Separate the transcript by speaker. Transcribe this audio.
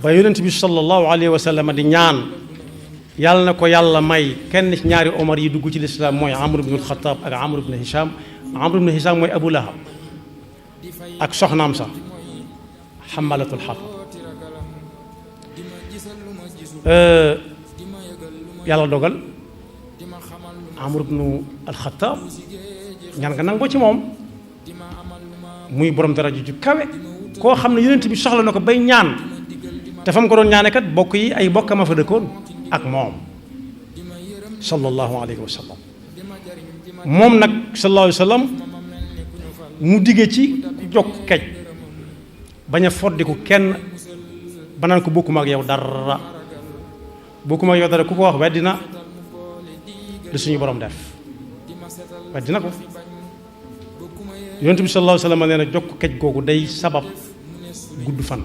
Speaker 1: ba yonent bi sallallahu alayhi wa sallam di ñaan yàlla na ko yàlla may kenn ci ñaari Omar yi dugg ci lislaam mooy Amr ibn al-Khattab ak Amr ibn Hisham. Amr ibn Hisham mooy Abu Lahab ak soxnaam sax xamalatul xatab. yàlla dogal Amr ibn al-Khattab ñaan nga nangoo ci moom muy borom daraja ju kawe koo xam ne yonent bi soxla na ko bay ñaan te fa mu ko doon ñaane kat bokk yi ay bokkama fa dëkkoon ak moom sallallahu alayhi wa sallam. moom nag sallallahu alayhi wa sallam mu digge ci ku jokk kej bañ a foddiku kenn ba naan ko bokkuma ak yow dara bokkuma ak yow dara ku ko wax weddina li suñu borom def weddina ko. yonent bi sallallahu alayhi wa sallam nee na jokk kej googu day sabab gudd fan